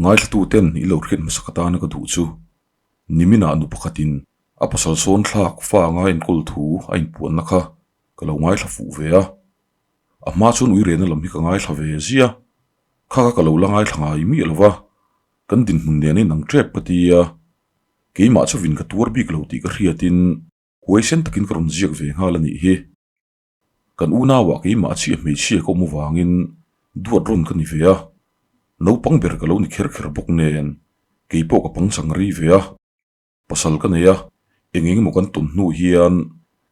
Ngaithlatuten i lo hriat hmasak atana ka duh chu niminah nu pakhatin a pasal sawn thlak fa anga enkawl thu a inpuanna kha ka lo ngaithla fuh ve a. A hma chuan uirena lam hi ka ngaithla ve ziah. Kha kha ka lo la ngaithla ngai miah lo va, kan dinhmun nen a inang tep ka ti a. Keimah chuvin ka tuar bik lo tih ka hriatin huaisen takin ka rawn ziak ve nghal a nih hi. Kan unauah keimah chiah hmeichhia ka awm avangin duat rawn ka ni ve a, naupang ber ka lo ni kher kher bawk nen keipawh ka pangchang rei ve a. Pasal ka nei a, eng eng emaw kan tawn hnu hian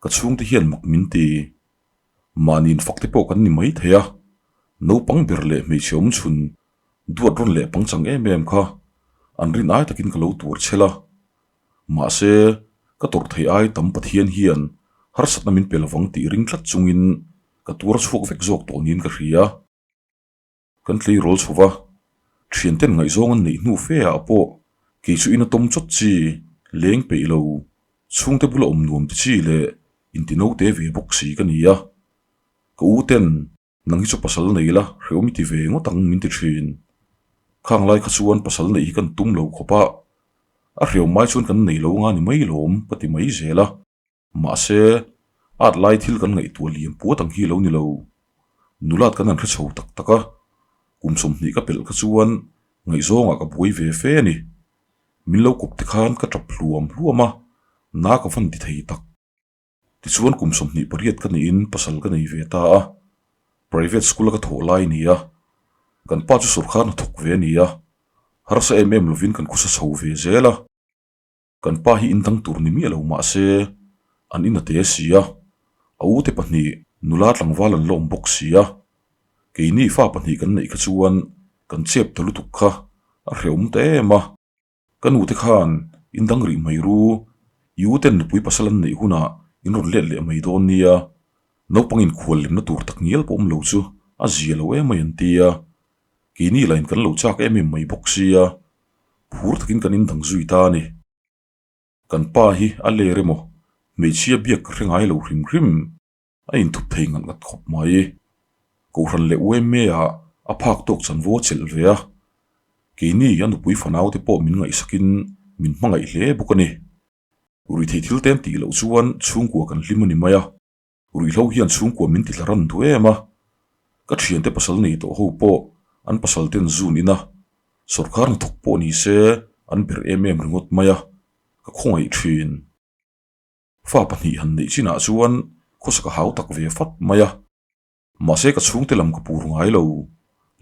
ka chhungte hian mak min ti. Mahni infak te pawh kan ni mai thei a, naupang ber leh hmeichhe awm chhun duat rawn leh pangchang em em kha an rin ai takin ka lo tuar chhel a. Mahse, ka tawrh theih ai tam Pathian hian harsatna min pe lovang tih ring tlat chungin ka tuar chhuak vek zawk tawh niin ka hria. Kan tleirawl chho va, thianten ngaihzawng an neih hnu fe ah pawh kei chu ina tawm chawt chi, leng peih lo, chhungte bula awm nuam ti chi leh inti naute ve bawk si ka ni a. Ka u ten nang hi chu pasal nei la hrehawm i ti ve ngawt ang min ti thin. Khang lai kha chuan pasal neih hi kan tum lo khawp a, a hrehawm mai chuan kan nei lo nga ni mai lawm ka ti mai zel a. Mahse, at lai thil kan ngaihtuah liam puat ang hi lo ni lo. Nulat kan han hre chho tak tak a, kum 20 ka pelh kha chuan ngaihzawngah ka buai ve fe a ni. Min lo kawp te khan ka tap hluam hluam a, na ka van ti thei tak. Tichuan kum 28 ka niin pasal ka nei ve ta a, private school a ka thawh lai a ni a, kan pa chu sawrkar hnathawk ve a ni a, harsa em em lovin kan khawsa chho ve zel a. Kan pa hi indang tur ni miah lo mah se, an in a te si a, a ute pahnih nula tlangval an la awm bawk si a, keini fa pahnih kan neih kha chuan kan chep ta lutuk kha a hrehawm ta em a. Ka nute khan indang rih mai ru, i uten nupui pasal an neih hunah in rawn let leh mai dawn nia, naupang inkhual lemna tur tak ngial pawh awm lo chu a zia lo em mai an ti a, keini lahin kan lo chak em em mai bawk sia. Phur takin kan indang zui ta a ni. Kan pa hi a ler emaw hmeichhia biak ka hre ngai lo hrim hrim a inthup thei ngat ngat khawp mai. Kohhran leh UMA ah a phak tawk chanvo a chelh ve a, keini a nupui fanaute pawh min ngaihsakin min hmangaih hle bawk a ni. Ruihtheih thil te an tih loh chuan chhungkua kan hlim a ni mai a. Ruihhlo hian chhungkua min ti tla ran duh em a, ka thiante pasal nei tawh ho pawh an pasal ten zun ina sawrkar hnathawk pawh ni se an ber em em ringawt mai a, ka khawngaih thin. Fa pahnih han neih chinah chuan khawsak a hau tak ve fat mai a, mahse ka chhungte lam ka pur ngai lo,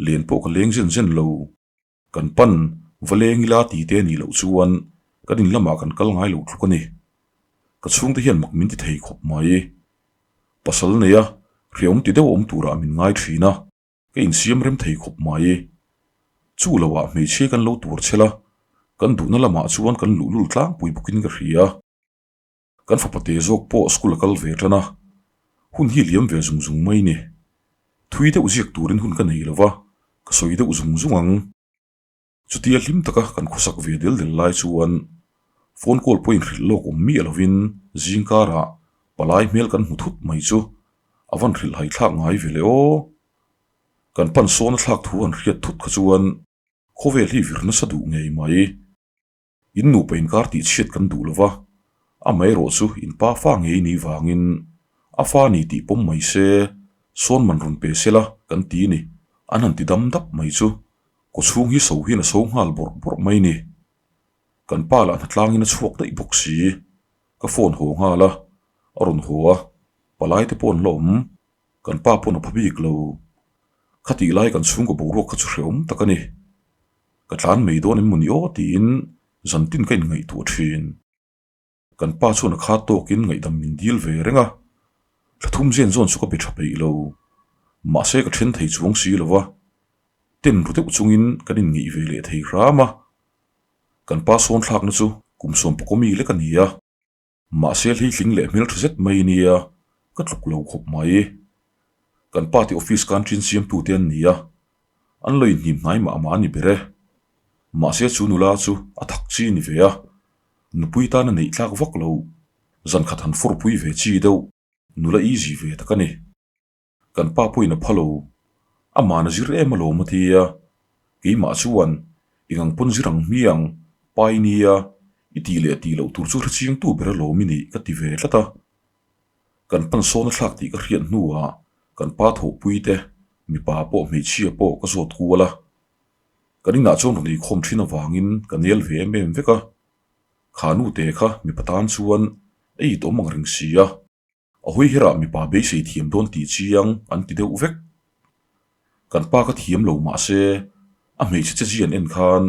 len pawh ka leng zen zen lo. Kan pan va leng ila ti te nih loh chuan kan in lamah kan kal ngai lo thluk a ni. Ka chhungte hian mak min ti thei khawp mai. Pasal neia hreawm ti deuh awm turah min ngai thin a, ka insiam rem thei khawp mai. Chu loah hmeichhia kan lo tur chhel a, kan duhna lamah chuan kan luhlul tlangpui bawkin ka hria. Kan fapa te zawk pawh school a kal ve tan a, hun hi liam ve zung zung mai ni. Thui deuh ziak turin hun ka nei lo va, ka sawi deuh zung zung ang. Chutia hlim taka kan khawsak ve del del lai chuan phone call pawhin hrilh lawk awm miah lovin zing karah palai hmel kan hmu thut mai chu a van hrilh hai thlak ngai ve le aw. Kan pan sawn a thlak thu han hriat thut kha chuan khawvel hi vir nasa duh ngei mai. In nupa inkar tih chhiat kan duh lo va, amaherawh chu in pa fa ngei ni vangin a fa ni tih pawm mai se, sawn man rawn pe se la kan ti ni, an han ti dam dap mai chu kawchhung hi so hian a so nghal bawrh bawrh mai ni. Kan pa lah hnatlangin a chhuak daih bawk si, ka phone haw nghal a, a rawn haw a, palai te pawh an la awm, kan pa pawn a pha bik lo. Khatih lai kan chhungkaw boruak kha chu hrehawm tak a ni. Ka tlan mai dawn em mawni aw tiin zantin ka inngaihtuah thin. Kan pa chuan a kha tawkin ngaihdam min dil ve reng a, thla thum zen zawn chu ka be tha peih lo. Mahse ka then thei chuang si lo va, ten ru deuh chungin kan inngeih ve leh thei hram a. Kan pa sawn thlakna chu kum sawmpakaw mi lek a ni a. Mahse hleitling leh hmeltha zet mai nia ka tluk lo khawp mai. Kan pa te office kan chin siamtute an ni a, an lo inhnim hnai mah mah a ni ber e. Mahse chu nula chu a thak chi ni ve a, nupui tan a neih tlak vak lo, zan khat han fawrpui ve chi deuh, nula easy ve tak a ni. Kan pa pawhin a pha lo, amah na zir em alawm a ti a, keimah chuan Eng ang pawn zir ang hmiang, pa i nia, i tih leh tih loh tur chu hrechiangtu ber alawm i nih ka ti ve tlat a. Kan pan sawn a thlak tih ka hriat hnuah kan pa thawhpui te, mipa pawh hmeichhia pawh ka zawt kual a. Kan inah chuan rawn eikhawm thin avangin ka nel ve em em vek a. Kha nute kha mipa tan chuan ei it awm ang reng si a. A hawi herah mipa beisei thiam dawn tih chiang an ti deuh vek. Kan pa ka thiam lo mahse a hmeichhe che zian en khan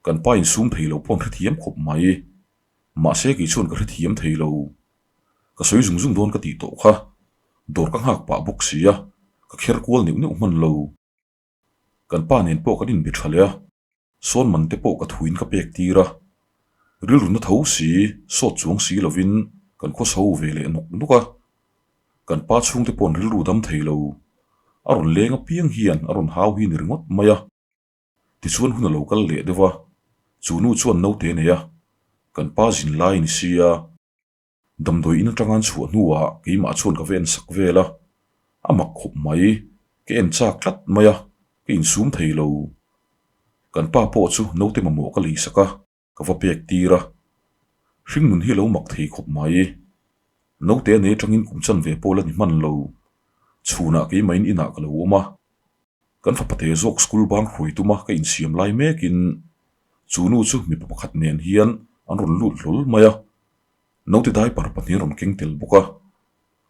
kan pa insum thei lo pawh an hrethiam khawp mai. Mahse kei chuan ka hrethiam thei lo. Ka sawi zung zung dawn ka tih tawh kha. Dawr ka nghak pah bawk si a, ka kher kual neuh neuh hman lo. Kan pa nen pawh kan inbe tha leh a, sawn man te pawh ka thuin ka pek tir a. Rilru na tho si, sawt chuang si lovin kan khaw chho ve leh nawk nawk a. Kan pa chhungte pawh an rilru dam thei lo. A rawn leng apiang hian a rawn hau hi ni ringawt mai a. Tichuan hun a lo kal leh deuh a, chu nu chuan naute a nei a, kan pa zin lai ni sia. Damdawi in atanga an chhuah hnuah keimah chuan ka va en sak vel a, a mak khawp mai, ka en chak tlat mai a, ka insum thei lo. Kan pa pawh chu naute mamawh ka lei sak a, ka va pek tir a. Hringnun hi a lo mak thei khawp mai. Naute a nei atangin kum chan ve pawh la ni hman lo. Chhunah keimahin inah ka lo awm a. Kan fapate zawk school bang hruai tuma ka insiam lai mekin chu nu chu mipa pakhat nen hian an rawn lut hlawl mai a. Naute diaper pahnih rawn keng tel bawk a,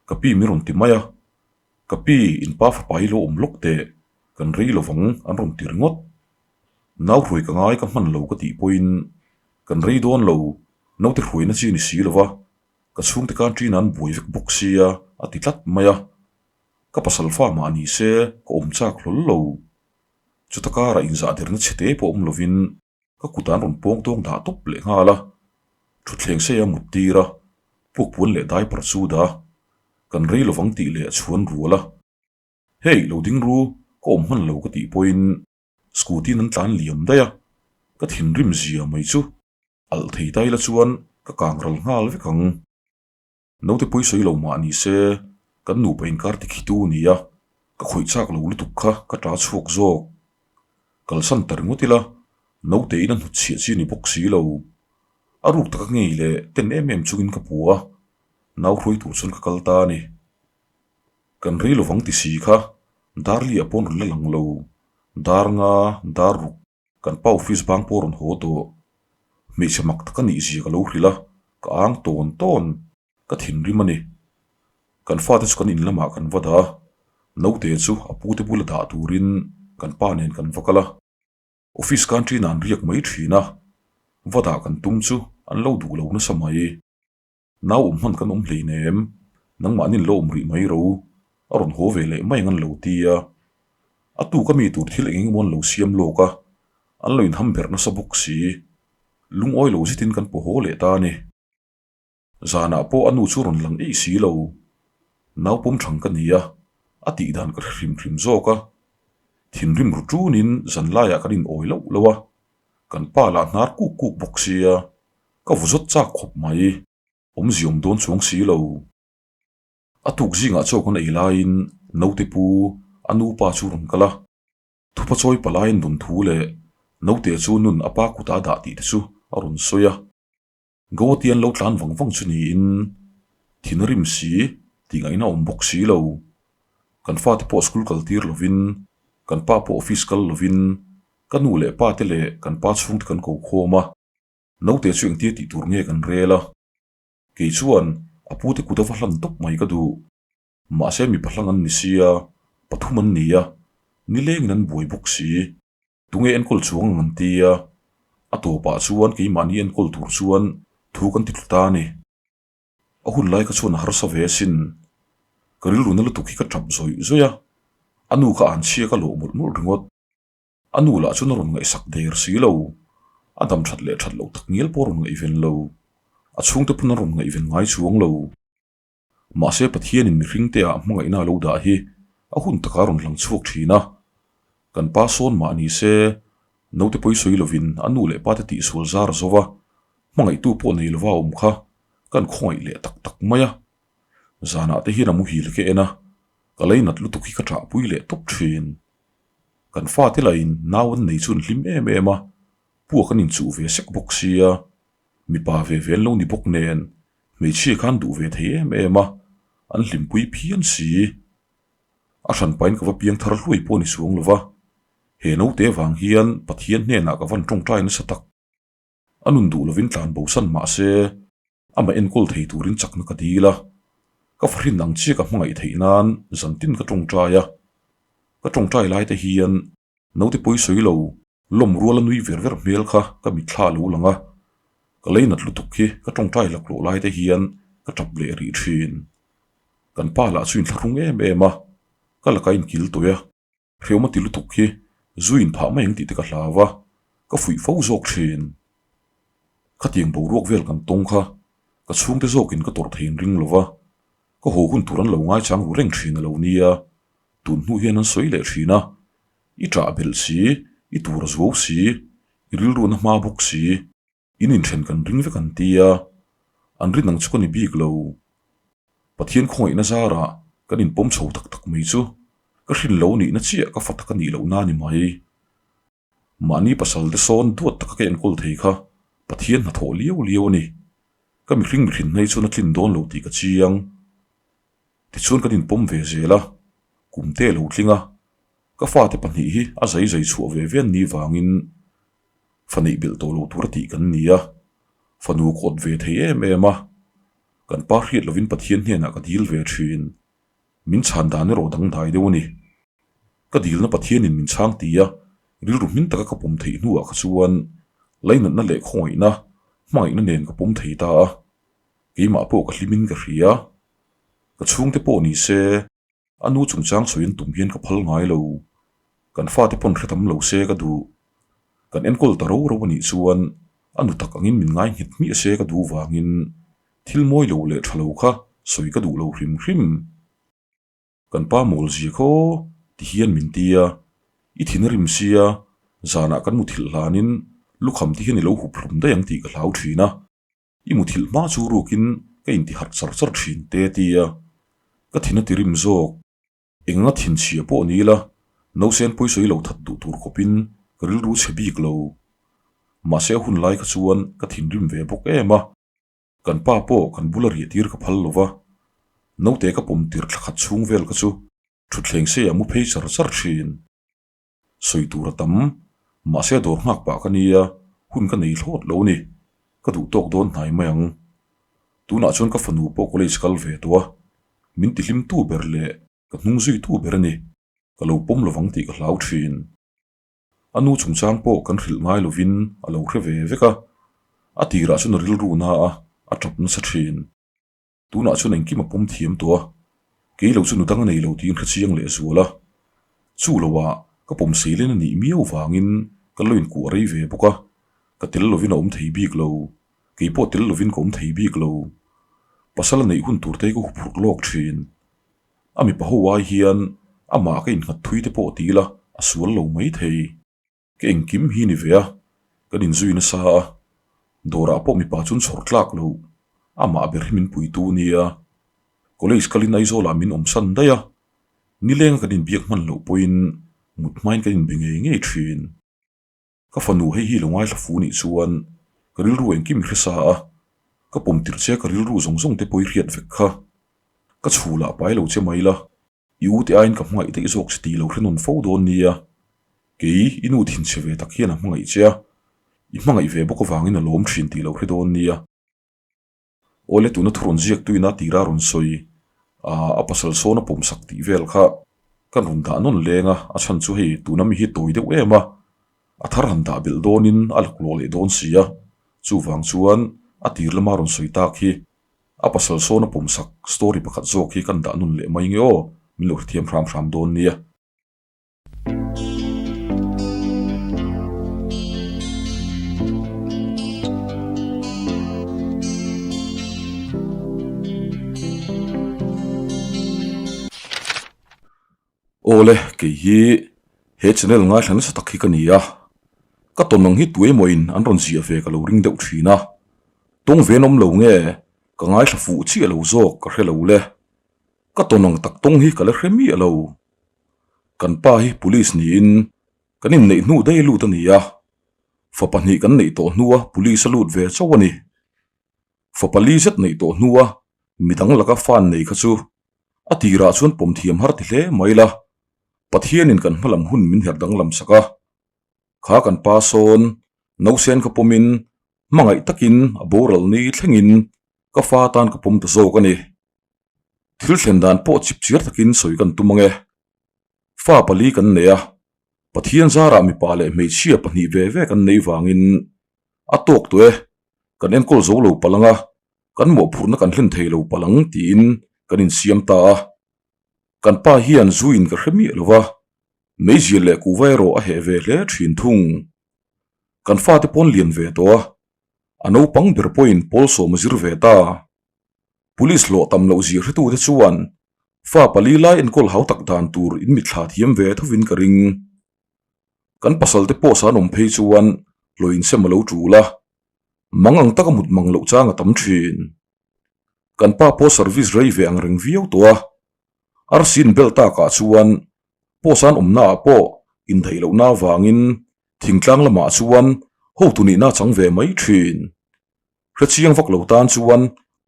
Ka pi min rawn ti mai a, Ka pi, in pa fapa hi lo awm lawk teh, kan rei lo vang an rawn ti ringawt. Nau hruai ka ngai ka hman lo ka tih pawhin kan rei dawn lo, naute hruaina chi ni si lo va, ka chhungte kan ṭin an buai vek bawk sia a ti tlat mai a. Ka pasal fa mah ni se ka awm chak hlawl lo. Chuta karah inzahderna chhe te pawh awm lovin Ka kut an rawn pawng tawng dah tawp leh nghal a, thutthleng sei a mut tir a, pukpuan leh diaper chu dah a, kan rei lovang tih leh a chhuan rual a. Hey, lo ding ru, ka awm hman lo ka tih pawhin scooty in an tlan liam daih a, ka thinrim zia mai chu alh thei ta ila chuan ka kang ral nghal vek ang. Naute pawi sawi lo mah ni se, kan nupa inkar tikhitu a ni a, ka khawih chak lo lutuk kha ka ta chhuak zawk. Kalsan ta ringawt ila, naute in a hnut chhiah chi a ni bawk si lo. A ruk taka ngei leh ten em em chungin ka pu a, nau hruai tur chuan ka kal ta a ni. Kan rei lovang ti si kha, Darli-ah pawn rawn la lang lo, dar nga, dar ruk. Kan pa office bang pawh rawn haw tawh. Hmeichhe mak tak a nih zia ka lo hrilh a, ka ang tawn tawn. Ka thinrim a ni. Kan fate chu kan in lamah kan va dah a, naute chu a pute bula dah turin kan pa nen kan va kal a. Office canteen ah an riak mai thin a, va dah kan tum chu an lo duh lo nasa mai. Nau awm hman kan awm hleinem, nangmahni an lo awm rih mai ro, a rawn haw ve leh mai ang an lo ti a. A tuk a mi tur thil eng engemaw an lo siam lawk a, an lo inham berh nasa bawk si. Lungawi lo zetin kan paw haw leh ta a ni. Zanah pawh a nu chu rawn lang eih si lo. Nau pawm thang ka ni a, a tih dan ka hre hrim hrim zawk a. Thinrim ru ṭunin zan laiah kan inawi loh loh a, kan pa lah hnar kuk kuk bawk sia. Ka vu zawt chak khawp mai, awmzia awm dawn chuang si lo. A tuk zingah chaw kan ei laiin naute pu a nupa chu rawn kal a, thupa chawi palaiin rawn thu leh naute chu nun a pa kutah a dah tih te chu a rawn sawi a. Gauhati an lo tlan vang vang chu niin thin a rim si tih ngaihna awm bawk si lo. Kan fate pawh school kal tir lovin, kan pa pawh office kal lovin ka nu leh pa te leh kan pa chhungte kan ko khawm a. Naute chu engtia tih tur nge kan rel a? Kei chuan a pute kut a va hlan tawp mai ka duh. Mahse mipa hlang an ni sia, pathum an ni a, nilengin an buai bawk si. Tunge enkawl chuang ang an ti a, a tawpah chuan keimahni enkawl tur chuan thu kan ti tlu ta a ni. A hun lai kha chuan a harsa ve asin. Ka rilru na lutuk hi ka tap zawih zawih a, a nu kha an chhia ka lawh mawlh mawlh ringawt. A nu lah chuan a rawn ngaihsak der si lo. A dam that leh that loh tak ngial pawh a rawn ngaihven lo. A chhungte pawn a rawn ngaihven ngai chuang lo. Mahse Pathianin mihringte ah hmangaihna a lo dah hi a hun takah a rawn lang chhuak thin a. Kan pa sawn mah ni se, naute pawi sawi lovin a nu leh pate tihsual zar zo va, hmangaihtu pawh nei lova a awm kha kan khawngaih leh tak tak mai a. Zanah te hian a muhil ka en a, ka leinat lutuk hi ka ṭahpui leh tawp thin. Kan fate lahin nau an nei chu an hlim em em a. Puak an inchuh ve sek bawk sia, mipa ve ve an lo ni bawk nen, hmeichhia khan duh ve thei em em a, an hlimpui phian si. A hranpain ka va piang thar hluai pawh ni chuang lo va, he naute vang hian Pathian hnenah ka van tawngtai nasa tak. A nun duh lovin tlan bosan mah se, amah enkawl thei turin chakna ka dil a, ka fahrin ang chiah ka hmangaih theih nan zantin ka tawngtai a, ka tawngtai lai te hian naute pawi sawi lo lawm ruala nui ver ver hmel kha ka mitthla a lo lang a, ka leinat lutuk hi ka tawngtai laklawh lai te hian ka tap leh rih thin. Kan pa lah chu inthlahrung em em a, ka laka inkil tawih a. Hreawm a ti lutuk hi zu in phah mai ang tih te ka hlau a, ka fuih fo zawk thin. Khatiang boruak vel kan tawng kha ka chhungte zawkin ka tawrh thei in ring lo va, ka haw hun tur an lo ngaichang ru reng thin a lo nia, tun hnu hian an sawi leh thin a, i ṭah belh si, i tur a zuau si, i rilru na hma bawk si. In inthen kan ring vek an ti a, an rin ang chu ka ni bik lo. Pathian khawngaihna zarah kan inpawm chho tak tak mai chu ka hrin lo nihna chiah ka fa tak a nih lohna a ni mai. Mahni pasal te sawn duat taka ka enkawl thei kha Pathian hnathawh liau liau a ni. Ka mihring mihrin hnai chuan a tlin dawn lo tih ka chiang. Tichuan kan inpawm ve zel a, kum te lo tling a, ka fate pahnih hi a zai zai chhuah ve ve an nih vangin Fa neih belh tawh lo tur a tih kan ni a, fanu ka awt ve thei em em a, kan pa hriat lovin Pathian hnenah ka dil ve thin. Min chhan dan erawh dangdai deuh a ni. Ka dilna Pathianin min chhang ti a, rilru hmin taka ka pawm theih hnuah kha chuan lainatna leh khawngaihna, hmangaihna nen ka pawm thei ta a, keimah pawh ka hlimin ka hria. Ka chhungte pawh ni se, A nu chungchang sawi an tum hian ka phal ngai lo. Kan fate pawn hre tam lo se ka duh. Kan enkawl ta ro ro a nih chuan a nu tak angin min ngai nghet hmiah se ka duh vangin thil mawi lo leh tha lo kha sawi ka duh lo hrim hrim. Kan pa mawl zia khaw ti hian min ti a, i thin a rim sia, zanah kan muthilh hlanin lukham ti hian i lo hup hlum daih ang tih ka hlau thin a. I muthilh hma chu rukin ka intiharh char char thin te a ti a, ka thin a ti rim zawk. Enga thinchhia pawh ni ila, nausen pawisawi lo that duh tur khawpin ka rilru chhe bik lo. Mahse a hun lai kha chuan ka thinrim ve bawk em a, kan pa pawh kan bula riah tir ka phal lo va, naute ka pawm tir thla khat chhung vel kha chu thutthleng seiah mu phei char char thin. Sawi tur a tam, mahse dawr nghak pah ka nia, hun ka nei thlawt lo ni, ka duh tawk dawn hnai mai ang. Tunah chuan ka fanu pawh college kal ve tawh a, min tihlim tu ber leh ka hnung zui tu ber a ni, ka lo pawm lovang tih ka hlau thin. A nu chungchang pawh kan hrilh ngai lovin a lo hre ve vek a, a tirah chuan a rilru na a, a tap nasa thin. Tunah chuan engkim a pawm thiam tawh a, kei lo chu nu dang a nei lo tiin hre chiang leh zual a. Chu loah ka pawm seilen a nih miau vangin ka lo inkuah rei ve bawk a, ka tel lovin a awm thei bik lo, kei pawh tel lovin ka awm thei bik lo. Pasal a neih hun tur te hi ka huphurh lawk thin. A mipa ho ai hian amah ka innghat thui te pawh ti ila a sual lo mai thei. Ka engkim hi ni ve a, kan inzui nasa a, dawrah pawh mipa chuan chhawr tlak lo, amah ber hi min puitu nia. College kalin Aizawlah min awmsan daih a, nilenga kan inbiak hman loh pawhin mut hmain kan inbe ngei ngei thin. Ka fanu hei hi lo ngaithla fu nih chuan ka rilru engkim i hre sa a, ka pawm tirh che ka rilru zawng zawng te pawh i hriat vek kha. Ka chhulah pai lo che mai la. I u te aiin ka hmangaih daih zawk che tih lo hre nawn fo dawn nia. Kei, i nu thinchhe ve tak hian a hmangaih che a, i hmangaih ve bawk avangin a lawm thin tih lo hre dawn nia. Awle tuna thu rawn ziak tuina tira rawn sawi a, a pasal sawn a pawmsak tih vel kha kan rawn dah nawn leng a, a chhan chu hei tuna mi hi tawi deuh em a, a thar han dah belh dawnin a laklawh leh dawn si a, chuvang chuan a tir lama rawn sawi tak hi A pasal sawn a pawmsak story pakhat zawk hi kan dah nun leh mai nge aw, min lo hrethiam hram hram dawn nia. Awle, kei hi he channel ngaithla nasa tak hi ka ni a, ka tawn ang hi tuemawiin an rawn ziah ve ka lo ring deuh thin a, tawng ve an awm lo nge ka ngaithla fuh chiah lo zawk ka hre lo le, ka tawn ang tak tawng hi ka la hre miah lo. Kan pa hi police niin kan inneih hnu daih lut a ni a. Fa pahnih kan neih tawh hnua police a lut ve chauh a ni. Fa pali zet neih tawh hnua midang laka fan nei kha chu a tirah chuan pawm thiam har ti hle mai la, Pathianin kan hmalam hun min herh danglam sak a. Kha kan pa sawn nausen kha pawmin hmangaih takin a boral ni thlengin ka fa tan ka pawm ta zawk a ni. Thil thlen dan pawh chip chiar takin sawi kan tum ang e. Fa pali kan nei a, Pathian zarah mipa leh hmeichhia pahnih ve ve kan nei vangin a tawk tawh e, kan enkawl zo lo palh ang a, kan mawhphurhna kan hlen thei lo palh ang tiin kan insiam ta a. Kan pa hian zu in ka hre miah lo va, meizial leh kuhva erawh a heh ve hle thin thung. Kan fate pawn lian ve tawh a, a naupang ber pawhin pawl sawm a zir ve ta. Police hlawh tam loh zir hretute chuan fa pali lai enkawl hau tak dan tur in mitthla thiam ve thovin ka ring. Kan pasal te pawh san awm phei chuan hlawh insem a lo tul a, mang ang taka mut mang loh chang a tam thin. Kan pa pawh service rei ve ang reng viau tawh a, arsi in bel takah chuan pawh san awmnaah pawh indaih lohna avangin thingtlang lamah chuan hotu nihna a chang ve mai thin. Hrechiang vak lo tan chuan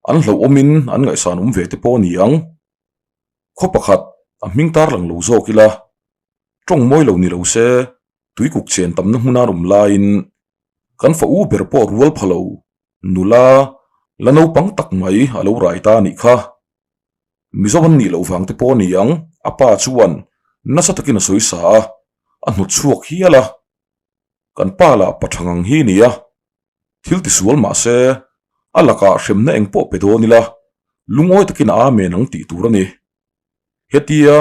an hlauhawmin an ngaihsan awm ve te pawh a ni ang. Khaw pakhat a hming tar lang lo zawk ila, tawng mawi lo ni lo se tuikuk chen tamna hmuna an awm laiin kan fa u ber pawh rual pha lo, nula la naupang tak mai a lo rai ta a nih kha. Mizo an nih loh vang te pawh a ni ang, a pa chuan nasa takin a sawi sa a, a hnawt chhuak hial a. Kan pa lah pa tha ngang hi a ni a, Thil tisual mah se, a lakah hremna eng pawh pe dawn ila, lungawi takin a amen ang tih tur a ni. Hetia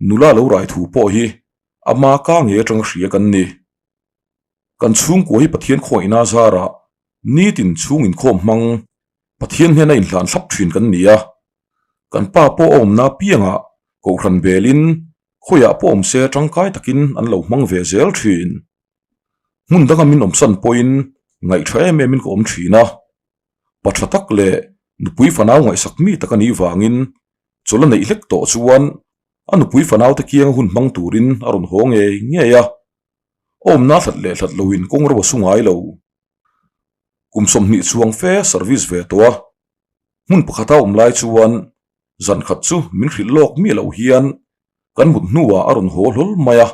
nula lo rai thu pawh hi ama ka ngei atanga hria kan ni. Kan chhungkua hi Pathian khawngaihna zarah nitin chhung inkhawm hmang Pathian hnena inhlan thlap thin kan ni a. Kan pa pawh a awmna piangah kohhran belin khawiah pawh awm se tangkai takin an lo hmang ve zel thin. Hmun danga min awmsan pawhin ngaihṭha em emin ka awm ṭhin a, pa ṭha tak leh nupui fanau ngaihsak mi tak a nih vangin chawlh a neih hlek tawh chuan a nupui fanaute kianga hun hmang turin a rawn haw ngei ngei a, awmna hlat leh hlat loin kawng ro a su ngai lo. Kum 20 chuang fe service ve tawh a, hmun pakhata awm lai chuan zan khat chu min hrilh lawk miah loh hian kan mut hnuah a rawn haw hlawl mai a.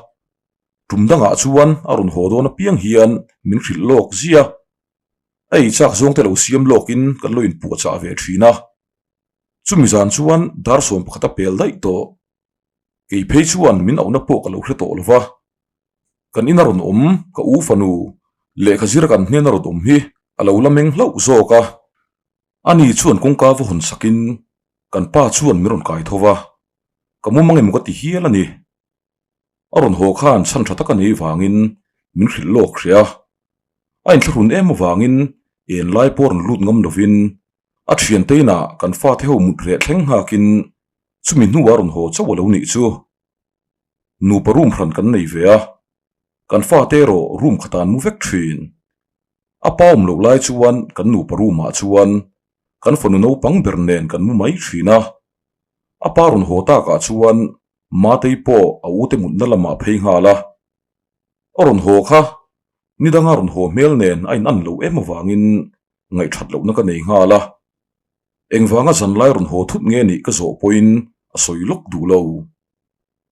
Tum dangah chuan a rawn haw dawn apiang hian min hrilh lawk zia. A ei chak zawng te lo siam lawkin kan lo inpuahchah ve thin a. Chumi zan chuan dar 11 a pel daih tawh. Kei phei chuan min auhna pawh ka lo hre tawh lo va. Kan ina rawn awm ka u fanu lehkha zira kan hnena rawn awm hi a lo la meng hlauh zawk a. Ani chuan kawngka va hawn sakin kan pa chuan min rawn kai tho va. Ka mumang emaw ka ti hial a ni. A rawn haw khan chhan tha tak a nei vangin min hrilh lawk hria. A inthlahrun em avangin en lai pawh rawn lut ngam lovin a thiante inah kan fate ho mut reh thleng nghakin chumi hnuah a rawn haw chauh a lo nih chu. Nupa room hran kan nei ve a, kan fate erawh room khatah an mu vek thin. A pa awm loh lai chuan kan nupa room ah chuan kan fanu naupang ber nen kan mu mai thin a. A pa rawn haw takah chuan Matei pawh a ute mutna lamah phei nghal a, a rawn haw kha ni danga rawn haw hmel nen a in an loh em avangin ngaihthat lohna ka nei nghal a, engvanga zanlai rawn haw thut nge nih ka zawh pawhin a sawi lawk duh lo.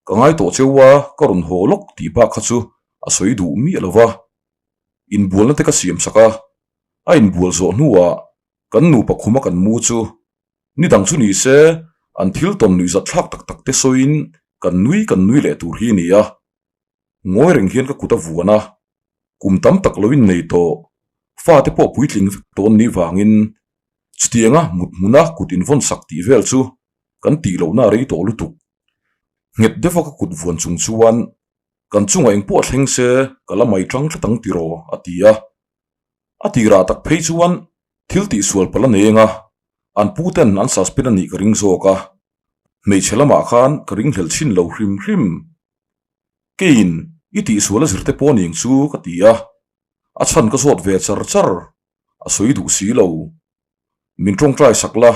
Ka ngai tawh cheu a, ka rawn haw lawk tih bak kha chu a sawi duh miah lo va, inbualna te ka siam sak a, a inbual zawh hnuah kan nupa khuma kan mu chu Ni dang chu ni se, an thil tawn nuihzat thlak tak tak te sawiin kan nui kan nui leh tur hi a ni a. Ngawi reng hian ka kut a vuan a, kum tam tak lo innei tawh, fate pawh puitling vek tawn ni vangin chutianga mut hmuna kut invawn sak tih vel chu kan tih lohna a rei tawh lutuk. Nghet deuha ka kut vuan chung chuan kan chungah engpawh thleng se ka la mai tang tlat ang tiraw a ti a. A tirah tak phei chuan thil tihsual palh a nei eng a, an pu ten an suspend a nih ka ring zawk a, hmeichhe lamah khan ka ringhlel chhin lo hrim hrim. Keiin i tihsual a zirte pawh ning chu ka ti a, a chhan ka zawt ve char char, a sawi duh si lo. Min tawngtai sak la,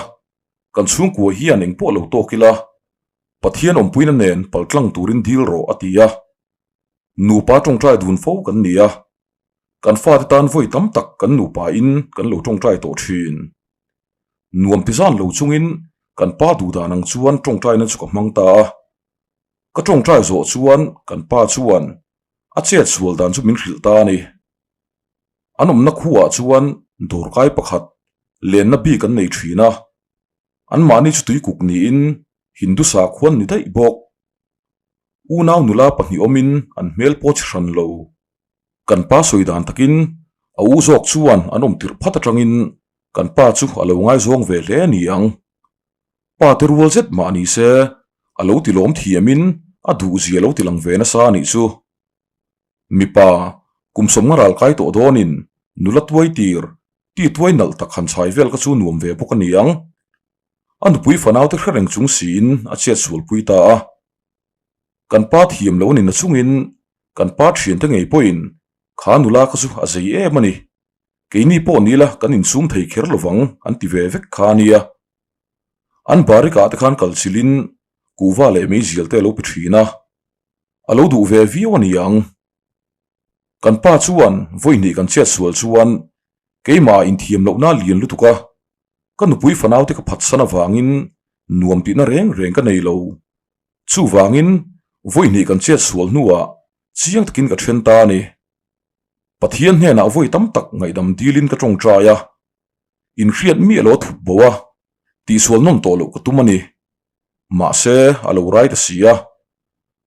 kan chhungkua hian engpawh lo tawk ila, Pathian awmpuina nen paltlang turin dil rawh a ti a, nupa tawngtai dun fo kan ni a. Kan fate tan vawi tam tak kan nupa in kan lo tawngtai tawh thin. Nuam ti zan lo chungin kan pa duh dan ang chuan tawngtaina chu ka hmang ta a. Ka tawngtai zawh chuan kan pa chuan a chet sual dan chu min hrilh ta a ni. An awmna khuaah chuan dawrkai pakhat lenna bik an nei thin a, anmahni chu tuikuk niin Hindu sakhuan ni daih bawk. Unau nula pahnih awmin an hmel pawh chi hran lo. Kan pa sawi dan takin a u zawk chuan an awm tirh phat atangin kan pa chu a lo ngaizawng ve hle a ni ang. Pa te rual zet mah ni se a lo ti lawm thiamin a duhzia lo ti lang ve nasa a nih chu. Mipa, kum sawmnga ral kai tawh dawnin nula tuai tir, ti tuai nalh tak han chhai vel kha chu nuam ve bawk a ni ang. A nupui fanaute hre reng chung siin a chhiat sualpui ta a. Kan pa thiam lo a ni nachungin kan pa thiante ngei pawhin kha nula kha chu a zei em a ni. Keini pawh ni ila kan insum thei kher lovang an ti ve vek kha a nia. An barikah te khan kal chilhin kuhva leh meizial te a lo pe thin a. A lo duh ve viau a ni ang. Kan pa chuan vawi hnih kan chhiat sual chuan keimah inthiam lohna lian lutuk a, ka nupui fanaute ka phatsan avangin nuam tihna reng reng ka nei lo. Chuvangin vawi hnih kan chhiat sual hnuah chiang takin ka then ta a ni. Pathian hnenah vawi tam tak ngaihdam dilin ka tawngtai a, inhriat miah lo a thup bo a, tihsual nawn tawh loh ka tum a ni. Mahse, a lo rai ta si a,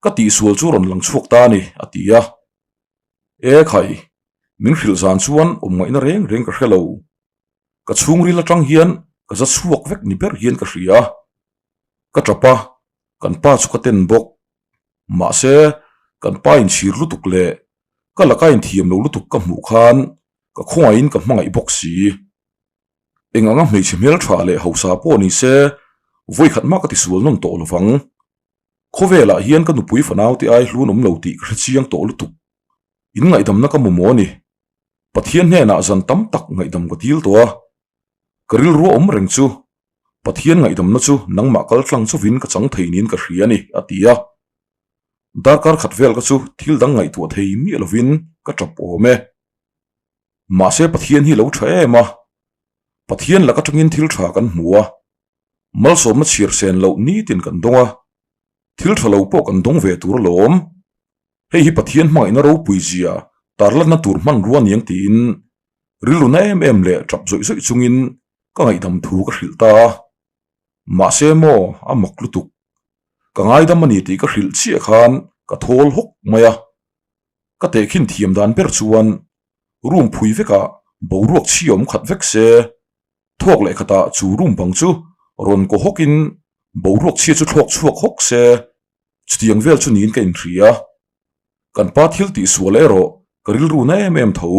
ka tihsual chu rawn lang chhuak ta a ni, a ti a. E khai, min hrilh zan chuan awm ngaihna reng reng ka hre lo. Ka chhungril atang hian ka za chhuak vek ni ber hian ka hria. Ka tap a, kan pa chu ka ten bawk. Mahse, kan pa inchhir lutuk leh ka laka inthiam lo lutuk ka hmuh khan ka khawngaihin ka hmangaih bawk si. Eng anga hmeichhe hmeltha leh hausa pawh ni se, vawikhat mah ka tisual nawn tawh lovang. Khawvelah hian ka nupui fanaute ai hlun awm lo tih ka hre chiang tawh lutuk. In ngaihdamna ka mamawh a ni. Pathian hnenah zan tam tak ngaihdam ka dil tawh a. Ka rilru a awm reng chu, Pathian ngaihdamna chu nangmah kal tlang chuvin ka chang thei niin ka hria a ni, a ti a. Darkar khat vel ka chu thil dang ngaihtuah thei miah lovin ka tap awm e. Mahse Pathian hi lo tha em a, Pathian lak atangin thil tha kan hmu a, malsawmna chhiar sen loh nitin kan dawng a, thil tha lo pawh kan dawng ve tur alawm. Hei hi Pathian hmangaihna ropui zia tarlanna tur hmanrua niang tiin rilru na em em leh tap zawih zawih chungin ka ngaihdam thu ka hrilh ta a. Mahse maw a mak lutuk. Ka ngaidam a ni tih ka hrilh chiah khan ka thawl hawk mai a. Ka tehkhin thiam dan ber chuan room phui vekah boruak chhi awm khat vek se, thawk leh khatah chu room bang chu rawn kaw hawkin boruak chhia chu thlawk chhuak hawk se, chutiang vel chu niin ka inhria. Kan pa thil tih sual erawh ka rilru na em em tho,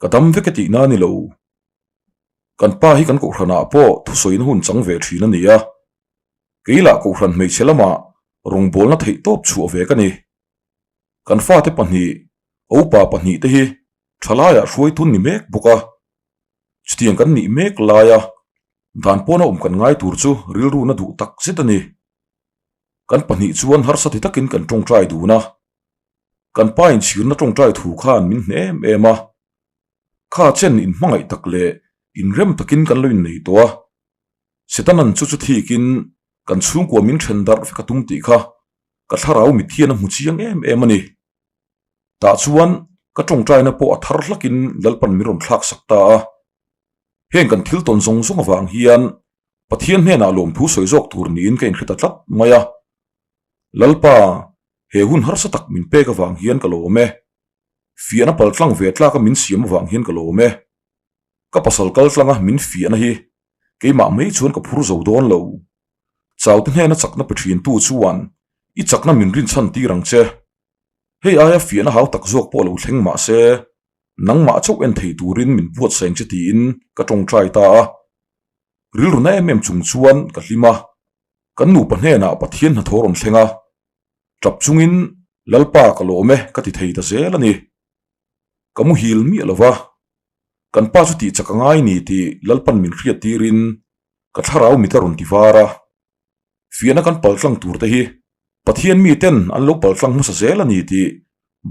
ka dam vek e tihna a ni lo. Kan pa hi kan kohhranah pawh thusawina hun chang ve thin a ni a, keilah kohhran hmeichhe lamah rawngbawlna theihtawp chhuah ve ka ni. Kan fate pahnih, Opa pahnih te hi thalaiah hruaitun ni mek bawk a, chutiang kan nih mek laia dan pawna awm kan ngai tur chu rilru na duh tak zet a ni. Kan pahnih chuan harsa ti takin kan tawngtai dun a, kan pa inchhirna tawngtai thu khan min hne em em a, kha chen inhmangaih tak leh inrem takin kan lo innei tawh a, Setanan chu chu thikin kan chhungkua min then darh vek a tum tih kha ka thlarau mit hian a hmu chiang em em a ni. Tah chuan ka tawngtaina pawh a thar hlakin Lalpan min rawn thlak sak ta a. Heng kan thil tawn zawng zawng avang hian Pathian hnenah lawmthu sawi zawk tur niin ka inhre ta tlat mai a. Lalpa, he hun harsa tak min pek avang hian ka lawm e. Fiahna paltlang ve tlaka min siam avang hian ka lawm e. Ka pasal kal tlanga min fiahna hi keimah mai chuan ka phur zo dawn lo. Chaute hnena chakna pe thintu chuan i chakna min rinchhan tir ang che. Hei aia fiahna hau tak zawk pawh lo thleng mah se, nangmah chauh en thei turin min buatsaih ang che tiin ka tawngtai ta a. Rilru na em em chung chuan ka hlim a, kan nupa hnenah Pathian hnathawh rawn thleng a, tap chungin Lalpa ka lawm e ka ti thei ta zel a ni. Ka muhil miah lo va, kan pa chu tih chak a ngai ni tih Lalpan min hriat tirin ka thlarau mit a rawn ti var a. Fiahna kan paltlang tur te hi Pathian miten an lo paltlang hmasa zel a ni tih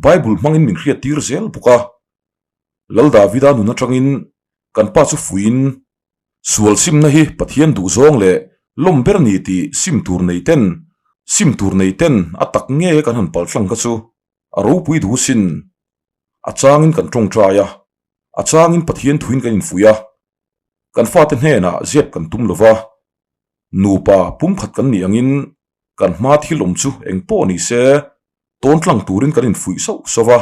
Bible hmangin min hriat tir zel bawk a. Lal Davida nun atangin kan pa chu fuiin sual simna hi Pathian duhzawng leh lawm ber ni tih sim tur nei ten sim tur nei ten a tak nge kan han paltlang kha chu a ropui duh sin. A changin kan tawngtai a, a changin Pathian thuin kan infuih a, kan fate hnenah zep kan tum lova, nupa pumkhat kan nih angin kan hma thil awm chu eng pawh ni se tawn tlang turin kan infuih sauh sauh a.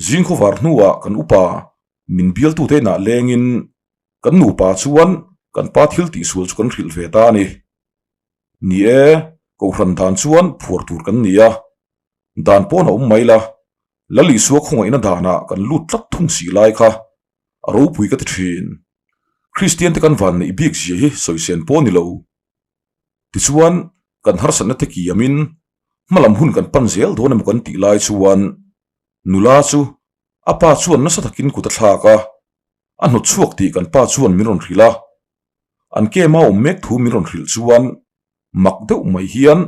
Zing khawvar hnuah kan upa min bialtute inah lengin kan nupa chuan kan pa thil tihsual chu kan hrilh ve ta a ni. Ni e, kohhran dan chuan phuar tur kan ni a, dan pawn a awm mai la, Lal Isua khawngaihna danah kan lut tlat thung si lai kha a ropui ka ti thin. Kristian te kan van neih bik zia hi sawisen pawh a ni lo. Tichuan, kan harsatna te kiamin hmalam hun kan pan zel dawn emaw kan tih lai chuan nula chu a pa chuan nasa takin kut a thlak a, a hnawt chhuak tih kan pa chuan min rawn hrilh a. An kema awm mek thu min rawn hrilh chuan mak deuh mai hian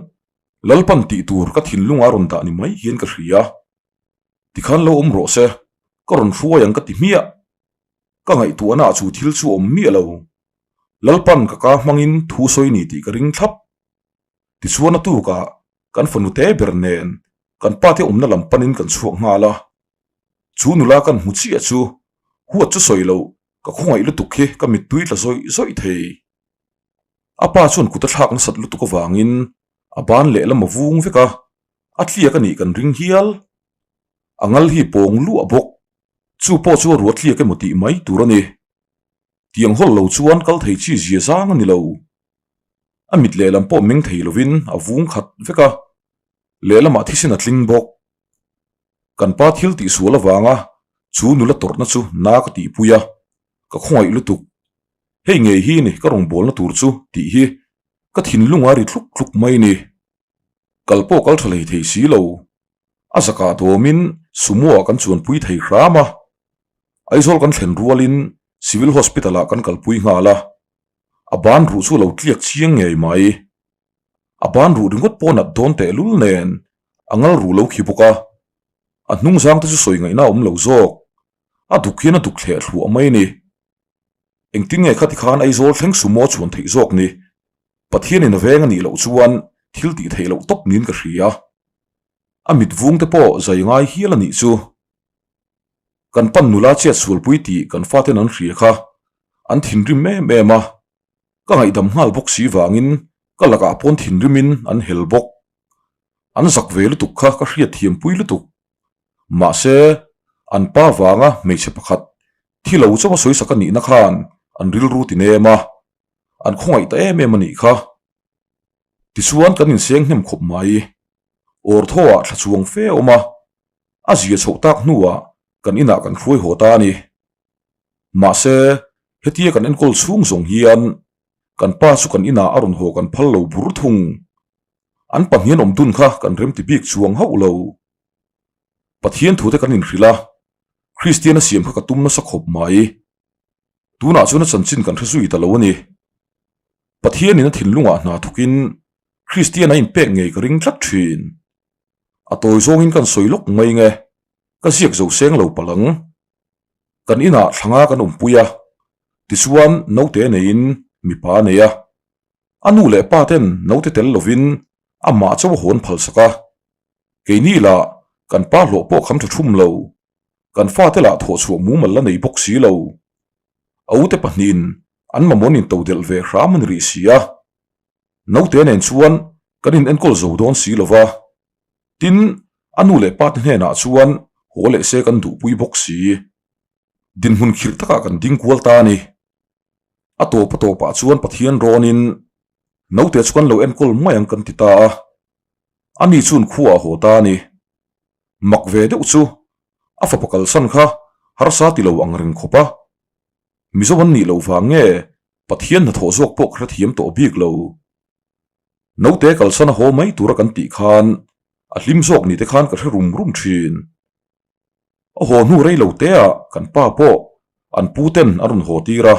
Lalpan tih tur ka thinlung a rawn dah ni mai hian ka hria. Tikhan lo awm rawh se, ka rawn hruai ang ka ti hmiah. Ka ngaihtuahna ah chu thil chu awm miah lo. Lalpan ka ka hmangin thu sawi ni tih ka ring thlap. Tichuan a tukah kan fanu te ber nen kan pate awmna lam panin kan chhuak nghal a. Chu nula kan hmu chiah chu huat chu sawi loh ka khawngaih lutuk hi ka mittui tla zawih zawih thei. A pa chuan kut a thlak nasat lutuk avangin a ban lehlam a vung vek a, a tliak a nih kan ring hial. A ngal hi pawng luah bawk. Chu pawh chu a ruah tliak emaw tih mai tur a ni. Tiang hawl lo chuan kal thei chi zia zang a ni lo. A mit lehlam pawh meng thei lovin a vung khat vek a, lehlamah thisen a tling bawk. Kan pa thil tihsual avanga chu nula tawrhna chu na ka tihpui a, ka khawngaih lutuk. Hei ngei hi ni ka rawngbawlna tur chu tih hi ka thinlung a ri tluk tluk mai ni. Kal pawh kal tha hlei thei si lo. A zakah dawmin Sumo ah kan chuanpui thei hram a. Aizawl kan thlen rualin Civil Hospital ah kan kalpui nghal a. A ban ruh chu a lo tliak chiang ngei mai. A ban ruh ringawt pawh nat dawn tehlul nen a ngal ruh lo khi bawk a. A hnung zang te chu sawi ngaihna a awm lo zawk. A duk hian a duk thleh thluah mai ni. Engtin nge khati khan Aizawl thleng sumo chhuan theih zawk ni? Pathianin a veng a nih loh chuan thil tih theih loh tawp niin ka hria. A mit vung te pawh zai ngai hial a nih chu. Kan pan nula chiat sualpui tih kan faten an hria kha an thinrim em em a, ka ngaihdam nghal bawk si vangin ka lakah pawn thinrimin an hel bawk. An zak ve lutuk kha ka hriat thiampui lutuk. Mahse, an pa vanga hmeichhe pakhat thi lo chauh a sawisak a nihna khan an rilru ti nem a, an khawngaih ta em em a nih kha. Tichuan kan inseng hnem khawp mai. Awrthaw-ah thla chuang fe a awm a, a zia chhoh tak hnuah kan inah kan hruai haw ta a ni. Mahse, hetia kan enkawl chhung zawng hian kan pa chu kan inah a rawn haw kan phal lo bur thung. An pahnian awm dun kha kan remti bik chuang hauh lo. Pathian thute kan inhrilh a, Kristian a siam kha ka tum nasa khawp mai. Tunah chuan a chanchin kan hre zui ta lo a ni. Pathianin a thinlungah hna thawkin Kristian a inpek ngei ka ring tlat thin. A tawi zawngin kan sawi lawk mai nge, ka ziak zo seng lo palh ang. Kan inah thlanga kan awmpui a, tichuan naute neiin mipa a nei a. A nu leh pa ten naute tel lovin amah chauh a hawn phalsak a. Keini lah kan pa hlawh pawh kham tha thum lo. Kan fate lah thawhchhuah mumal la nei bawk si lo. A ute pahnihin an mamawh in to delh ve hram a ni rih si a. Naute nen chuan kan in enkawl zo dawn si lo va. Tin, a nu leh pate hnenah chuan haw leh se kan duhpui bawk si. Dinhmun khirh takah kan ding kual ta a ni. A tawp a tawpah chuan Pathian rawnin naute chu kan lo enkawl mai ang kan ti ta a. Ani chuan khuaah haw ta a ni. Mak ve deuh chu a fapa kalsan kha harsa ti lo ang reng khawp a. Mizo an nih loh vang nge Pathian hnathawh zawk pawh ka hrethiam tawh bik lo. Naute kalsan a haw mai tura kan tih khan a hlim zawk ni te khan ka hre rum rum thin. A haw hnu rei lo teah kan pa pawh an pu ten an rawn haw tir a,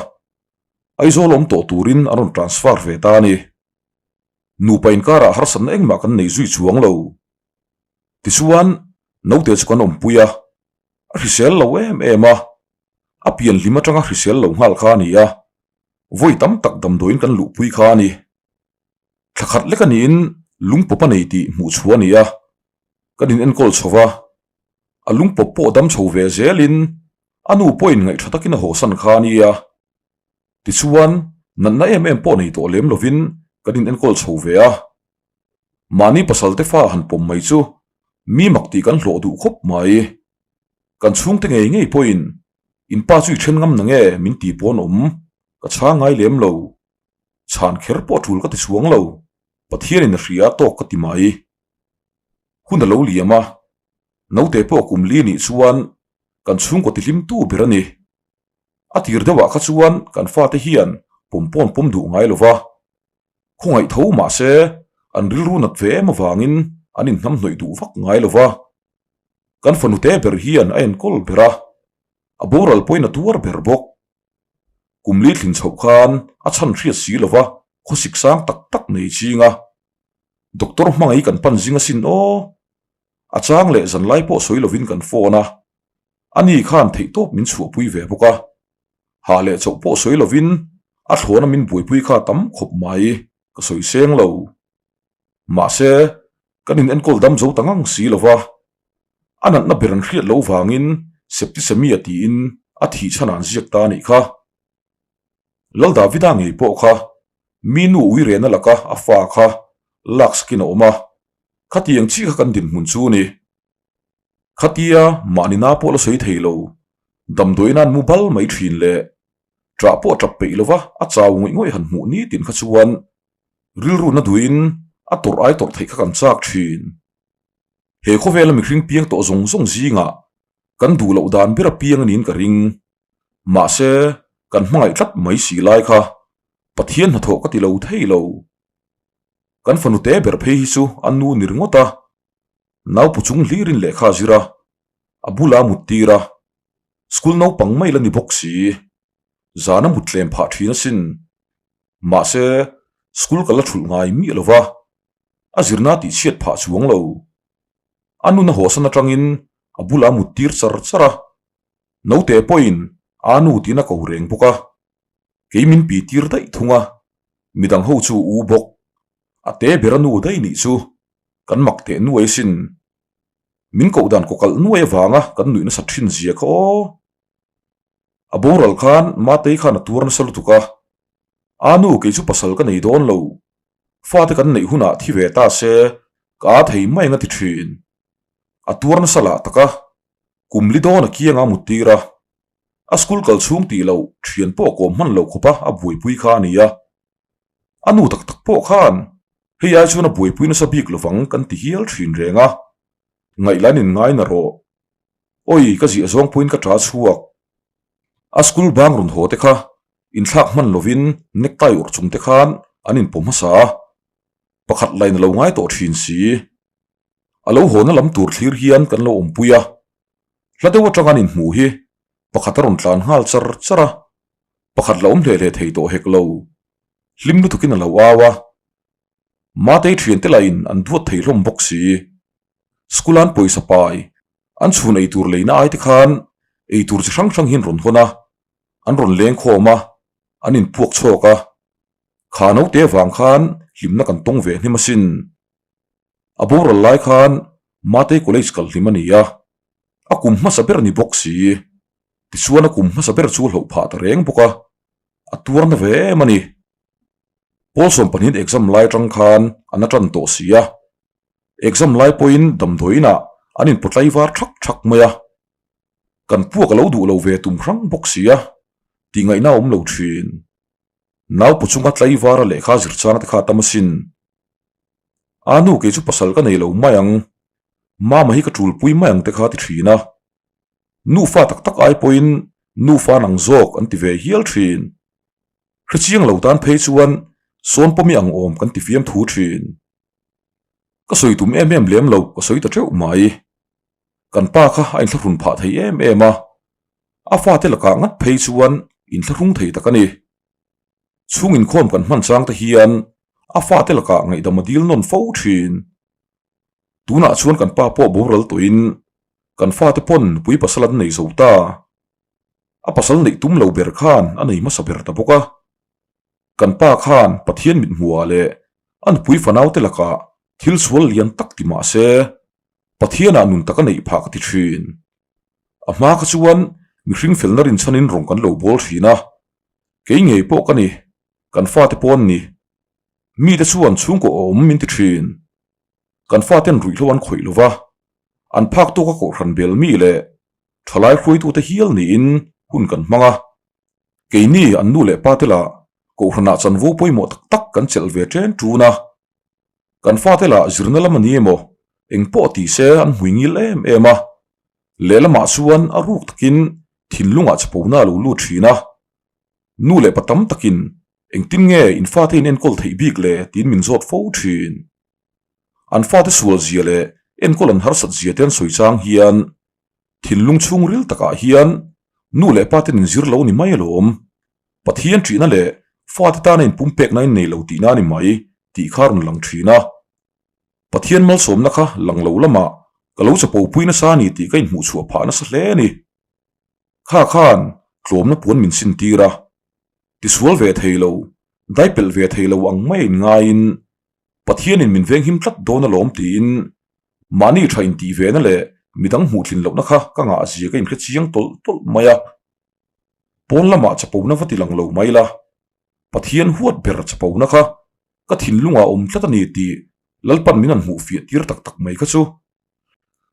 Aizawl awm tawh turin an rawn transfer ve ta a ni. Nupa inkarah harsatna engmah kan nei zui chuang lo. Tichuan, naute chu kan awmpui a. A hrisel lo em em a, a pian hlim atanga hrisel lo nghal kha a ni a, vawi tam tak damdawiin kan luhpui kha a ni. Thla khat lek a niin lungpawp a nei tih hmuh chhuah a ni a, kan in enkawl chho va, a lungpawp pawh dam chho ve zelin a nu pawhin ngaih tha takin a hawsan kha a nia. Tichuan, natna em em pawh nei tawh lem lovin kan in enkawl chho ve a. Mahni pasal te fa han pawm mai chu mi mak tih kan hlawh duh khawp mai. Kan chhungte ngei ngei pawhin in pa chu i then ngam na nge min ti pawn awm ka chhang ngai lem lo. Chhan kher pawh tul ka ti chuang lo, Pathianin a hria tawk ka ti mai. Hun a lo liam a, naute pawh kum li nih chuan kan chhungkaw tihlimtu ber a ni. A tir deuhah kha chuan kan fate hian pawm pawn pawm duh ngai lo va, khawngaih tho mah se an rilru nat ve em avangin an inhnamhnawih duh vak ngai lo va. Kan fanute ber hian a enkawl ber a, a boral pawhin a tuar ber bawk. Kum li thlin chhoh khan a chhan hriat si lo va, khawsik sang tak tak nei ching a. Doctor hmangaih kan pan zing asin aw. A chang leh zanlai pawh sawi lovin kan phone a, Ani khan theihtawp min chhuahpui ve bawk a, hah leh chauh pawh sawi lovin a thlawna min buaipui kha tam khawp mai ka sawi seng lo. Mahse, kan in enkawl dam zo ta ngang si lo va, a natna ber an hriat loh vangin septicemia tiin a thih chhan an ziak ta a nih kha. Lal Davida ngei pawh kha mi nu uirena laka a fa kha laksakin a awm a, khatiang chiah kha kan dinhmun chu a ni. Khatia mahni na pawh la sawi thei lo, damdawiin an mu bal mai thin le. Ṭah pawh ṭap peih lova a chau ngawih ngawih han hmuh nitin kha chuan rilru na duhin a tawrh ai tawrh theih kha kan chak thin. He khawvela mihring piang tawh zawng zawng zingah kan duh loh dan ber a piang a niin ka ring. Mahse, kan hmangaih tlat mai si lai kha Pathian hnathawh ka ti lo thei lo. Kan fanu te ber phei hi chu a nu ni ringawt a. Naupu chung hlirin lehkha a zir a, a bula a mut tir a, school naupang mai la ni bawk si, zan a mut tlem phah thin asin. Mahse, school ka la thulh ngai miah lo va, a zirna tih chhiat phah chuang lo. A nun a hawsan atangin a bula a mut tir char char a, naute pawhin a nu tiin a ko reng bawk a, kei min pi tir daih thung a, midang ho chu u bawk, a te ber a nu daih nih chu. Kan mak teh nuai sin. Min koh dan kaw kalh nuai avanga kan nuih nasa thin zia kha aw. A boral khan Matei khan a tuar nasa lutuk a. A nu kei chu pasal ka nei dawn lo. Fate kan neih hunah thi ve ta se ka a thei mai ang a ti thin. A tuar nasa lah tak a. Kum li dawn a kianga mut tir a. A school kal chhung tih loh thian pawh kawm hman lo khawpa a buaipui kha a ni a. A nu tak tak pawh khan hei ai chuan a buaipui nasa bik lovang kan ti hial thin reng a, ngaihlan in ngai na rawh. Awi ka ziah zawng pawhin ka ṭa chhuak. A school bang rawn haw te kha inthlak hman lovin necktie awrh chung te khan an inpawm hmasa a, pakhat lain a lo ngai tawh thin si. A lo hawna lam tur thlir hian kan lo awmpui a, hla deuh atang an inhmuh hi pakhat a rawn tlan nghal char char a, pakhat la awm hle hle thei tawh hek lo. Hlim lutukin a lo au a, Matei thiante lahin an duat thei hlawm bawk si. School an pawisa pai, an chhun eitur leina ai te khan eitur chi hrang hrang hi an rawn hawn a, an rawn leng khawm a, an inpuak chhawk a. Kha naute avang khan hlimna kan tawng ve hnem asin. A boral lai khan Matei college kal hlim a ni a, a kum hmasa ber ni bawk si. Tichuan a kum hmasa ber chu a hloh phah ta reng bawk a, a tuar na ve em a ni. Pawl sawmpahnihin exam lai atang khan a na tan tawh si a, exam lai pawhin damdawiinah an inpawtlai var thak thak mai a, kan puak a lo duh lo ve tum hrang bawk si a, tih ngaihna a awm lo thin. Naupu chunga tlaivara lehkha zir chang te kha a tam asin. A nu kei chu pasal ka nei lo mai ang, mama hi ka tulpui mai ang te kha a ti thin a. Nufa tak tak ai pawhin nufa nang zawk an ti ve hial thin. Hrechiang lo tan phei chuan sawn pawmi ang awm kan ti fiam thu thin. Ka sawi tum em em lem lo ka sawi ta teuh mai. Kan pa kha a inthlahrun phah thei em em a, a fate lakah ngat phei chuan inthlahrung thei tak a ni. Chhung inkhawm kan hman chang te hian a fate lakah ngaihdam a dil nawn fo thin. Tunah chuan kan pa pawh boral tawhin. Kan fate pawn nupui pasal an nei zo ta. A pasal neih tum lo ber khan a nei hmasa ber ta bawk a. Kan pa khan Pathian mithmuhah leh a nupui fanaute lakah thil sual lian tak ti mah se, Pathianah nun tak a neih phah ka ti thin. A hma kha chuan mihring felna rinchhanin rawng kan lo bawl thin a, kei ngei pawh ka ni, kan fate pawh an ni. Mite chuan chhungkaw awm min ti thin. Kan faten ruihhlo an khawih lo va, an phak tawka kohhran bel mi leh thalai hruaitute hial niin hun kan hmang a. Keini an nu leh pate lah kohhranah chanvo pawimawh tak tak kan chelh ve ṭen ṭun a. Kan fate lah zirna lam a ni emaw, eng pawh ti se an hmui ngil em em a. Lehlamah chuan a ruk takin thinlungah chapona a lo lut ṭhin a. Nu leh pa tam takin engtin nge in fate in enkawl theih bik le tiin min zawt fo ṭhin. An fate sual zia leh enkawl an harsat zia te an sawi chang hian thinlung chhungril takah hian nu leh pa ten inzir lo ni mai alawm. Pathian ṭihna leh fate tana inpumpekna in nei lo tihna a ni mai tih kha a rawn lang ṭhin a. Pathian malsawmna kha lang lo lamah ka lo chapo pui nasa a ni tih ka inhmuhchhuah phah nasa hle a ni. Kha khan tlawmna puan min sintir a, tisual ve thei lo, daipelh ve thei lo ang mai a inngaiin Pathianin min venghim tlat dawn alawm tiin mahni tha intih vena leh midang hmuhtlin lohna kha ka ngah zia ka inhre chiang tawlh tawlh mai a. Pawn lamah chapona va ti lang lo mai la, Pathian huat ber chapona kha ka thinlungah awm tlat a ni tih Lalpan min han hmuh fiah tir tak tak mai kha chu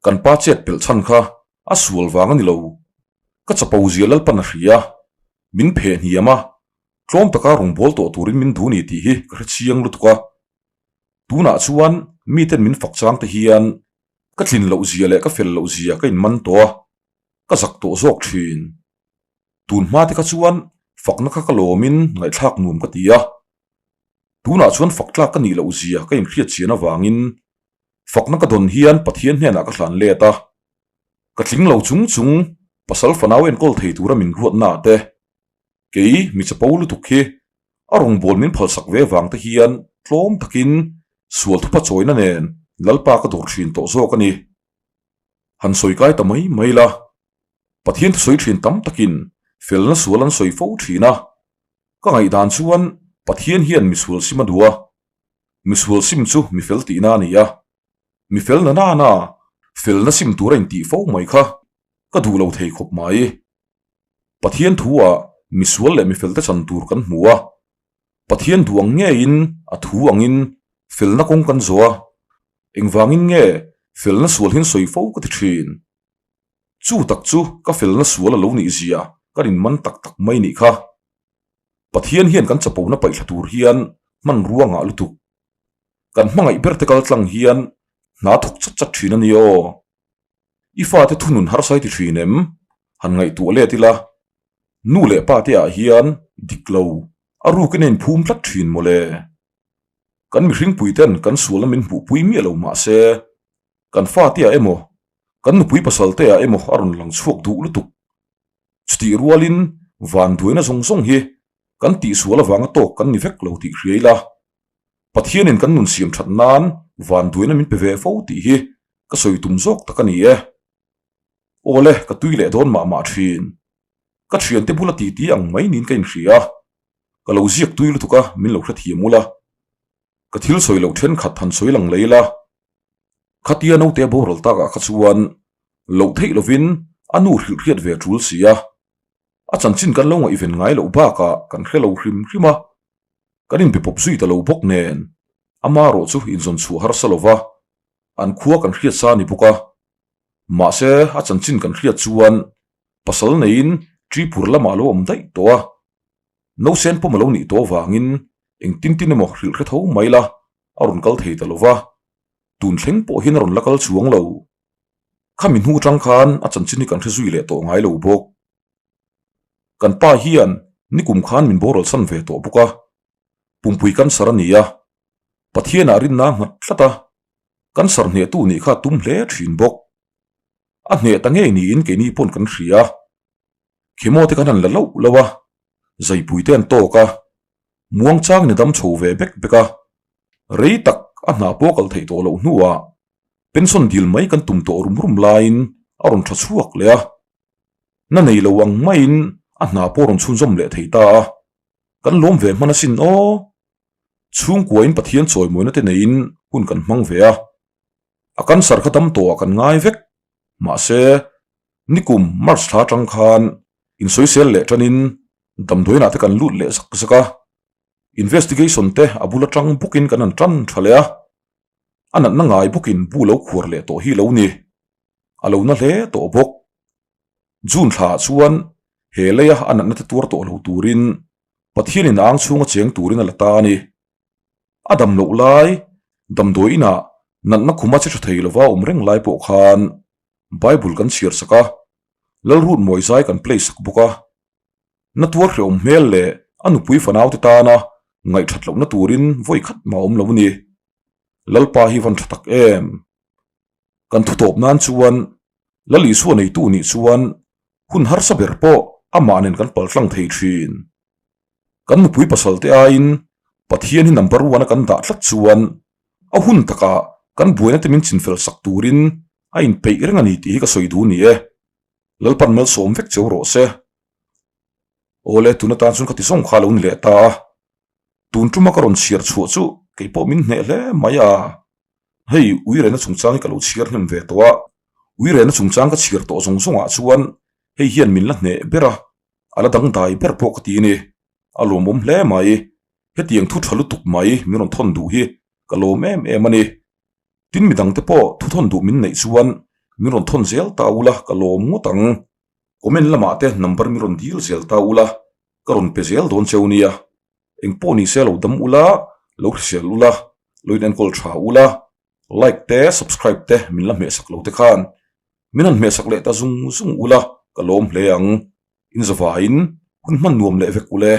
kan pa chet pelh chhan kha a sual vang a ni lo. Ka chapo zia Lalpan a hria, min pheh hniam a, Tlawm taka rawn bawl tawh turin min duh ni tih hi ka hre chiang lutuk a. Tunah chuan miten min fak chang te hian ka tlin loh zia leh ka fel loh zia ka inman tawh a, ka zak tawh zawk thin. Tun hma te kha chuan fakna kha ka lawmin ngaihthlak nuam ka ti a. Tunah chuan fak tlak ka nih loh zia ka inhriat chian avangin fakna ka dawn hian Pathian hnenah ka hlan let a. Ka tling lo chung chung pasal fanau enkawl thei tura min ruatna te Kei mi chapo lutuk hi a rawngbâwl min phalsak ve vang te hian tlawm takin sual thupa chawina nen Lalpa ka dawr thin tawh zawk a ni. Han sawi kai ta mai mai la, Pathian thusawi thin tam takin felna sual an sawi fo thin a, ka ngaihdan chuan Pathian hian misual sim a duh a, misual sim chu mifel tihna a ni a, mifel na nana felna sim tura intih fo mai kha ka duh lo thei khawp mai. Pathian thu-ah misual leh mifelte chan tur kan hmu a, Pathian duh ang ngeiin a thu angin felna kawng kan zawh a, engvangin nge felna sual hian sawi fo ka ti thin. Chu tak chu ka felna sual a lo nih zia kan inman tak tak mai nih kha. Pathian hian kan chapona paihthla tur hian hmanrua ngah lutuk. Kan hmangaih berte kal tlang hian hna thawk chat chat thin a nia aw. I fate thunun harsa i ti thin em? Han ngaihtuah let ila, nu leh pa te ah hian dik lo, a rukin a inphum tlat thin mawle. Kan mihringpui ten kan sualna min hmuhpui miah lo mah se, kan fate ah emaw, kan nupui pasal te ah emaw a rawn lang chhuak duh lutuk. Chutih rualin vanduaina zawng zawng hi kan tihsual avanga tawk kan ni vek lo tih hria ila, Pathianin kan nun siam that nan vanduaina min pe ve fo tih hi ka sawi tum zawk tak a ni e. Awle, ka tui leh dawn mah mah thin. Ka thiante bula titi ang mai niin ka inhria a, ka lo ziak tui lutuk a, min lo hrethiam ula. Ka thil sawi loh thenkhat han sawi lang lei la. Khatia naute a boral takah kha chuan loh theih lovin a nu hrilh hriat ve a tul si a. A chanchin kan lo ngaihven ngai loh bakah kan hre lo hrim hrim a. Kan inbe pawp zui ta lo bawk nen, ama erawh chu inzawn chhuah harsa lo va, an khua kan hriat sa a ni bawk a. Mahse, a chanchin kan hriat chuan pasal neiin Tripur lamah a lo awm daih tawh a, nausen pawm a lo nih tawh avangin engtin tin emaw hrilh hre tho mai la, a rawn kal thei ta lo va, tun thleng pawh hian a rawn la kal chuang lo. Khami hnu atang khan a chanchin hi kan hre zui leh tawh ngai lo bawk. Kan pa hian nikum khan min boral chhan ve tawh bawk a, pumpui cancer a ni a, Pathianah rinna a nghat tlat a, cancer hnehtu nih kha a tum hle thin bawk. A hneh ta ngei niin keini pawn kan hria. Chemo te kan han la loh loh a, zaipui te an tawk a, muangchangin a dam chho ve bek bek a, rei tak a hna pawh kal theih tawh loh hnuah pension dil mai kan tum tawh rum rum laiin. a rawn tha chhuak leh a. Na nei lo ang maiin a hna pawh rawn chhunzawm leh thei ta a. Kan lawm ve hman asin aw. Chhungkuain Pathian chawimawina te neiin hun kan hmang ve a. A cancer kha dam tawhah kan ngai vek. Mahse, nikum March thla atang khan insawisel leh tanin damdawiinah te kan lut leh zak zak a. Investigation te a bul atang bawkin kan han tan tha leh a. A natna ngai bawkin bu lo khuar leh tawh hi lo ni. A lo na hle tawh bawk. June thlaah chuan he leia a natna te tuar tawh lo turin Pathianin a ang chhunga cheng turin a la ta a ni. A dam loh lai, damdawi inah natna khuma che tha thei lova awm reng lai pawh khan Bible kan chhiar sak a, Lalrut mawi zai kan play sak bawk a. Na tuar hrehawm hmel leh a nupui fanaute tana ngaihthat lohna turin vawi khat mah awm lo a ni. Lalpa hi van tha tak em! Kan thutawp nan chuan Lal Isua neitu nih chuan hun harsa ber pawh amah nen kan paltlang thei thin. Kan nupui pasal te aiin Pathian hi number one a kan dah tlat chuan a hun takah kan buaina te min chinfel sak turin a inpeih reng a ni tih hi ka sawi duh ni e. Lalpan malsawm vek cheu rawh se. Awle tun atan chuan ka ti zawng kha a lo ni leh ta a. Tun tuma ka rawn chhiar chhuah chu kei pawh min hneh hle mai a. Hei uirena chungchang hi ka lo chhiar hnem ve tawh a. Uirena chungchang ka chhiar tawh zawng zawngah chuan hei hian min la hneh ber a, a la dangdai ber pawh ka ti a ni. A lawmawm hle mai. Hetiang thu tha lutuk mai min rawn thawn duh hi ka lawm em em a ni. Tin midangte pawh thu thawn duh min neih chuan min rawn thawn zel ta ula ka lawm ngawt ang. Comment lamah te number min rawn dil zel ta ula ka rawn pe zel dawn cheu nia. Eng pawh ni se lo dam ula, lo hrisel ula, lo in enkawl tha ula, like te subscribe te min la hmehsak lo te khan min han hmehsak leh ta zung zung ula ka lawm hle ang. In zavaiin hun hman nuam leh vek ule.